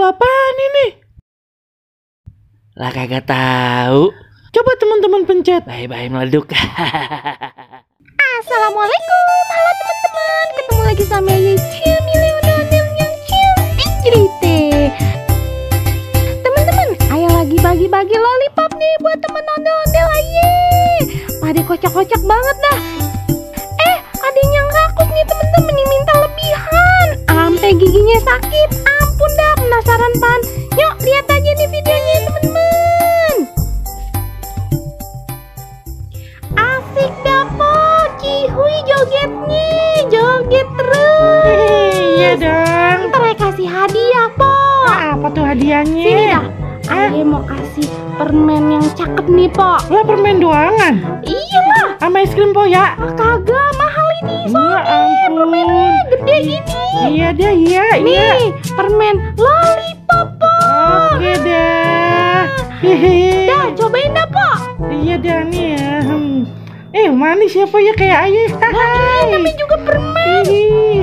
apaan ini? Lah kagak tahu. Coba teman-teman pencet. Bye-bye meleduk. Assalamualaikum, halo teman-teman. Ketemu lagi sama Cium Leonel yang cium cerita. Teman-teman, ayo lagi bagi-bagi lollipop nih buat temen ondel-ondel aja. Pada kocak-kocak banget dah. Ada yang rakus nih teman-teman, nih minta lebihan. Sampai giginya sakit. Ampun dah, penasaran pan. Yuk lihat aja nih videonya teman-teman. Asik dah po, Cihuy jogetnya, joget terus. Iya dong. Ntar Ayah kasih hadiah po. Apa tuh hadiahnya? Sini dah, Ayah mau kasih permen yang cakep nih po. Lah permen doangan. Iya lah. Sama es krim po ya? Kagak, mahal ini Ya soalnya permennya gede gini. Iya deh, iya. Nih, permen lollipop po. Oke dah. Hehe. Dah, cobain dah po. Iya dah nih ya. Manis ya po ya kayak ayah. Tapi juga permen.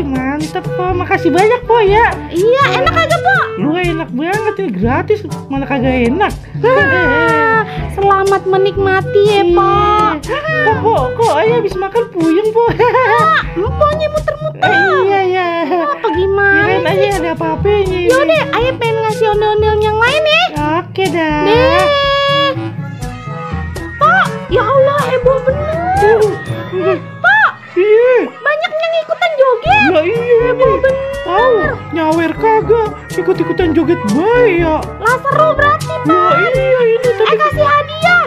Mantep po, makasih banyak po ya. Iya, enak aja po. Lu enak banget ini, gratis mana kagak enak. Selamat menikmati ya po. Kok ayah habis makan puyeng po. Emponya muter-muter. Iya. Apa gimana Kirain sih? aja ada apa-apanya. Yaudah, Ayah pengen ngasih ondel-ondel yang lain ya. Oke dah. Deh. Pak, ya Allah heboh bener. Pak, Iya. banyak yang ikutan joget. Lah iya. Heboh bener. Tahu, nyawer kagak ikut-ikutan joget bae ya. Lah seru berarti Lah Pak. iya ini tapi Kasih hadiah.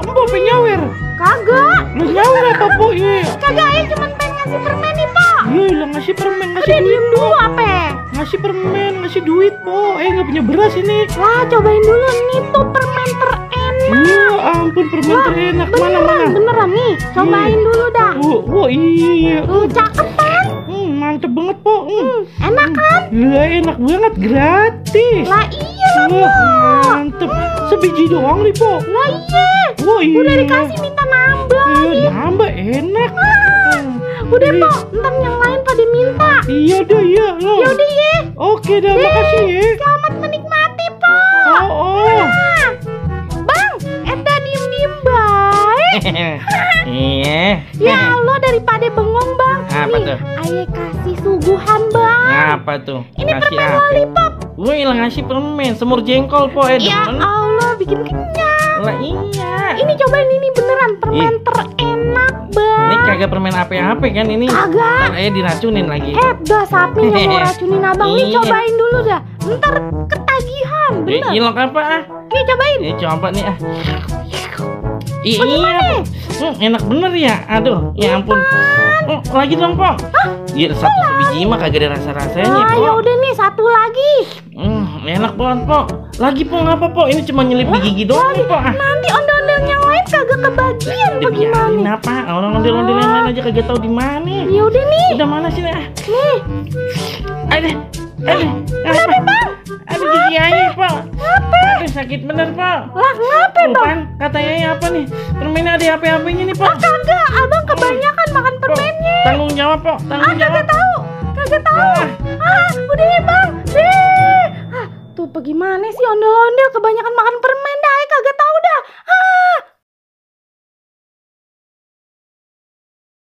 Mbak pengen nyawer. Kagak. Lu nyawer apa po? Iya. Kagak, Ayah cuma pengen ngasih permen nih Pak. Iya lah ngasih permen, ngasih Udah duit diem dulu apa? ngasih permen, ngasih duit po. Nggak punya beras ini. Wah, cobain dulu nih tuh permen terenak. Iya ampun permen terenak mana. Beneran nih, cobain dulu dah. Wah iya. Cakep kan? Mantep banget po. Enak kan? Lah enak banget, gratis. Lah iya lah Wah po. mantep. Sebiji doang nih po. Lah iya. Wah iya. Udah dikasih minta nambah. Iya nambah enak. Udah po, ntar yang lain pada minta. Iya dah iya. Yaudah ya. Oke dah makasih ya. Selamat menikmati po. Oh. Bang, eta diem-diem baik. Iya. Ya Allah, daripada bengong bang. Apa Nih, tuh? Ayah kasih suguhan bang. Apa tuh? Ini Kasih permen apa? lollipop. Gue ilang ngasih permen, semur jengkol po. Ya Demen. Allah, bikin kenyang. Lah iya. Ini cobain ini beneran permen terenak bang. Ini kagak permen apa-apa kan ini? Kagak. Ntar ayah diracunin lagi. Dah sapi nggak mau racunin abang. Nih Iya. cobain dulu dah. Ntar ketagihan bener. Ilok apa ah? Nih cobain. Coba nih ah. Iya. Bagaimana? Enak bener ya. Aduh, ya ampun. Lagi dong po. Iya satu sebiji mah kagak ada rasa-rasanya Ah po. ya udah nih satu lagi. Enak banget po. Lagi po ngapa po? Ini cuma nyelip di gigi doang nih po. Nanti ondel-ondel yang lain kagak kebagian Dibiarin bagaimana? apa? Orang ondel-ondel yang lain aja kagak tahu di mana. Ya udah nih. Udah mana sih nah? Nih. Aduh. Apa bang? Aduh gigi ayah po. Apa? Aduh sakit bener po. Lah ngapa bang? Pan, katanya apa nih? Permennya ada apa-apanya nih po. Kagak, abang kebanyakan makan Po, permennya. tanggung jawab po. Tanggung jawab. Kagak tahu. Udah ya bang. Tuh bagaimana sih ondel-ondel kebanyakan makan permen